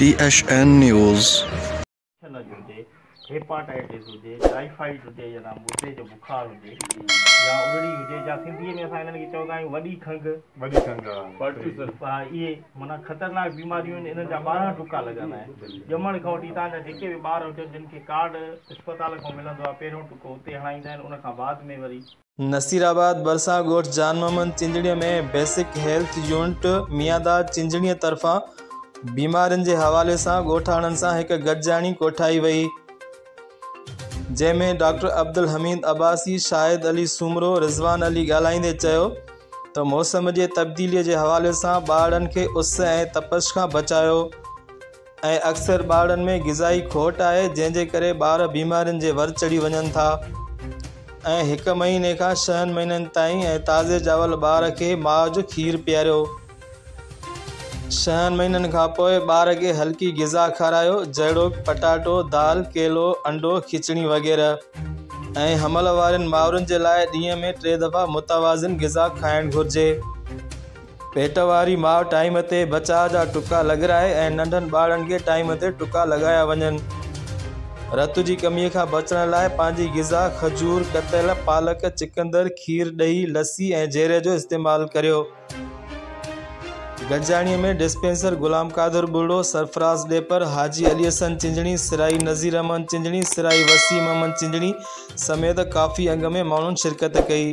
T H N news. نه جو هجي، هيپاٽائٽس هجي، ٽائيفائيڊ هجي يا مردي جو بخار هجي يا ارڙي هجي يا سنڌيء ۾ اسان انهن کي چوندا آهيون وڏي کنگهه. وڏي کنگهه ها اهي معنيٰ خطرناڪ بيماريون آهن انهن جا 12 ٽڪا لڳندا آهن. ڄمڻ کان وٺي توهان جا جيڪي به ٻار هجن جن کي ڪارڊ اسپتال کان ملندو آهي پهريون ٽڪو اتي هڻائيندا آهن ان کان بعد ۾ وري. نصيرآباد ڀرسان ڳوٺ Jan Muhammad Chinjhari ۾ basic health unit Miandad Chinjhari طرفان بيمارين جي حوالي سان ڳوٺاڻن سان هڪ گڏجاڻي ڪوٺائي وئي جنهن ۾ ڊاڪٽر عبدالحميد عباسي، شاهد علي سومرو، رضوان علي ڳالهائيندي چيو ته موسم جي تبديلي جي حوالي سان ٻارڙن کي اس ۽ تپش کان بچايو. ۽ اڪثر ٻارڙن ۾ غذائي کوٽ آهي جنهن جي ڪري ٻار بيمارين جي ور چڙهي وڃن ٿا ۽ هڪ مهيني کان ڇهن مهينن تائين ۽ تازي ڄاول ٻار کي ماء جو کير پياريو. ڇهن مهينن کان پوء ٻار کي هلڪي غذا کارايو جهڙوڪ پٽاٽو، دال، ڪيلو، انڊو، کچڻي وغيره ۽ حمل وارين مائرن جي لاء ڏينهن ۾ ٽي دفعا متوازن غذا کائڻ گهرجي. پيٽ واري ماء ٽائيم تي بچاء جا ٽڪا لڳرائي ۽ ننڍن ٻارڙن کي ٽائيم تي ٽڪا لڳايا وڃن. رت جي ڪمي کان بچڻ لاء پنهنجي غذا کجور، ڪتل، پالڪ، چقندر، کير، ڏهي، لسي ۽ جيري جو استعمال ڪريو. گڏجاڻي ۾ ڊسپينسر غلام قادر ٻرڙو، سرفراز ڏيپر، حاجي علي حسن چنجڻي، سرائي نذير احمد چنجڻي، سرائي وسيم احمد چنجڻي سميت ڪافي انگ ۾ ماڻهن شرڪت ڪئي.